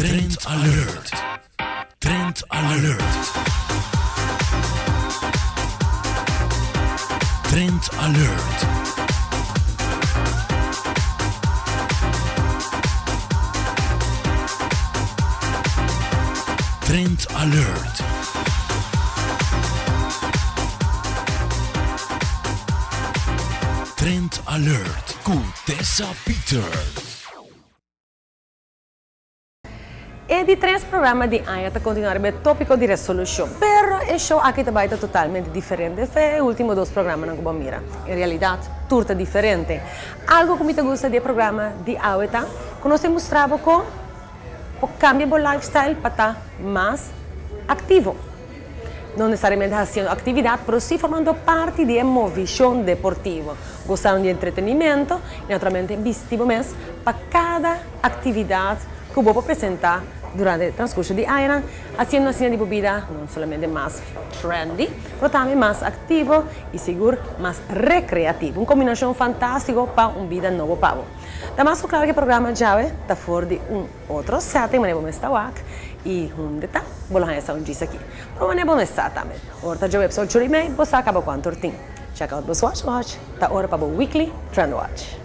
Trend Alert! Trend Alert! Trend Alert! Trend Alert! Trend Alert ku Tessa Peters. E di tres programa di aña ta continua riba e topico di resolucion, pero e show aki ta bay ta totalmente diferente fe e ultimo dos programanan cu bo a mira. En realidad, tur ta diferente. Algo cu mi ta gusta di e programa di awe ta cu nos ta mustra bo con bo cambia bo lifestyle pa ta mas activo. No necesariamente haciendo actividad, pero si formando parti di e movicion deportivo, gozando di entretenimento y naturalmente bisti bo mes pa cada actividad cu bo por presenta durante e transcurso di añanan, haciendo asina di bo bida no solamente mas trendy, pero tambe mas activo y sigur mas recreativo. Un combinacion fantastico pa un bida nobo pa bo. Ta mas cu claro cu e programa djawe ta for di un otro setting manera bo mes ta wak y hunde ta bo lo haña sa un djis aki. Pero manera bo mes sa tambe, ora ta djawe episode churi mei bo sa caba cuanto or tin. Check out bo Swatch Watch, ta ora pa bo weekly Trend Watch.